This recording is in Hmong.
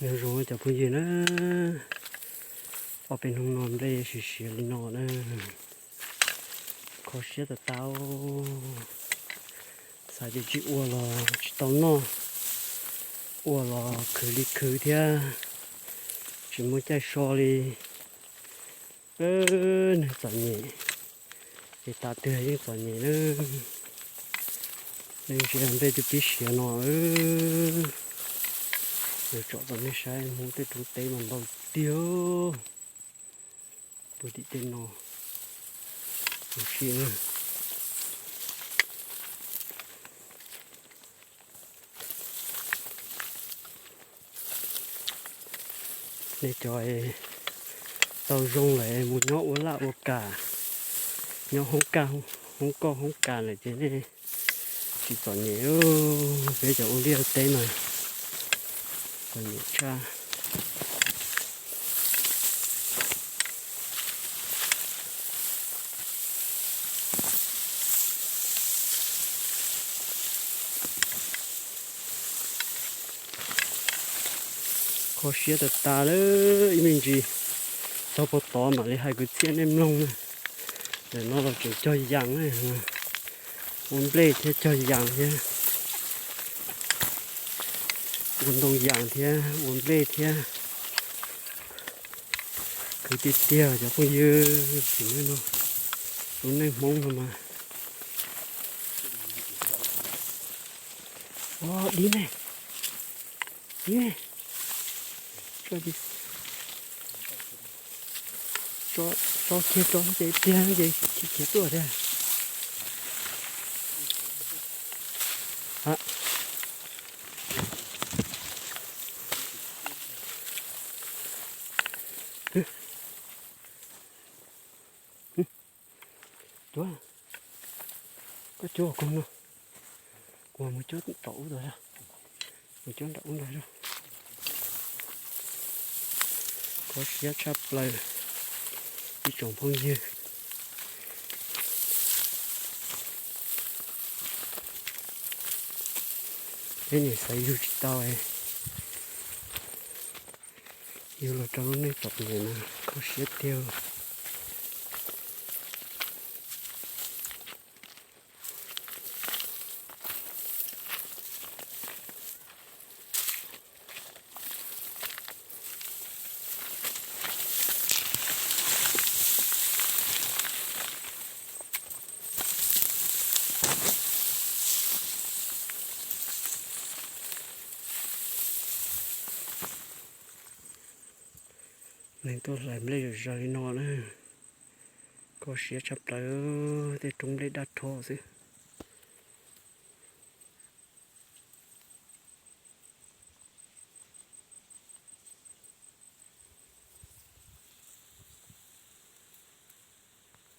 Nyob zoo cov phooj ywg na, ob peb hnub no nplej siav siav li no na, kho siab tas tas. Xav tias tsis ua los tsis tau noj, ua los khwv li khwv thiab, tsis muaj caij so li. Neeg txom nyem, ces tas twg yeej txom nyem na. Nej ntsia nplej twb pib siav no, yuav tsom rau nej saib, mus tej roob teb mas ntau tiag. Puag tim tej no, mus si na. Nej cov tau zoo lawm mus nyob ua laj ua kam, nyob hoob kaj, hoob koj hoob kas lawm ces nej tsis txom nyem. Peb cov ua liaj teb mas txom nyem tshaj. Kho siab tas tas lawm ib me ntsis. Txog puag tod mam li hais kwv txhiaj nej mloog na. Ntawm no los tseem cog yas na, ua nplej thiab cog yas thiab, ua ntoo yas thiab ua nplej thiab. Khwv tiag tiag cov phooj ywg, tsim nyog no lub neej Hmoob no mas. Ua dib ne, dib ne. Tso, tso kiag tso ces tiag ces khiav tuaj tiag. Cuab, koj cuab koog no, kuv mus cuab nram ub ntag, mus cuab nram ub ntag. Kho siab tshaj plaws ib tsoom phooj ywg. Peb niam xaiv yug tsis tau, yug los rau lub neej txom nyem na, kho siab tiag. Neeg tuaj hlais nplej zom zaws li no na, kho siab tshaj plaws, tej roob nplej daj rho xwb.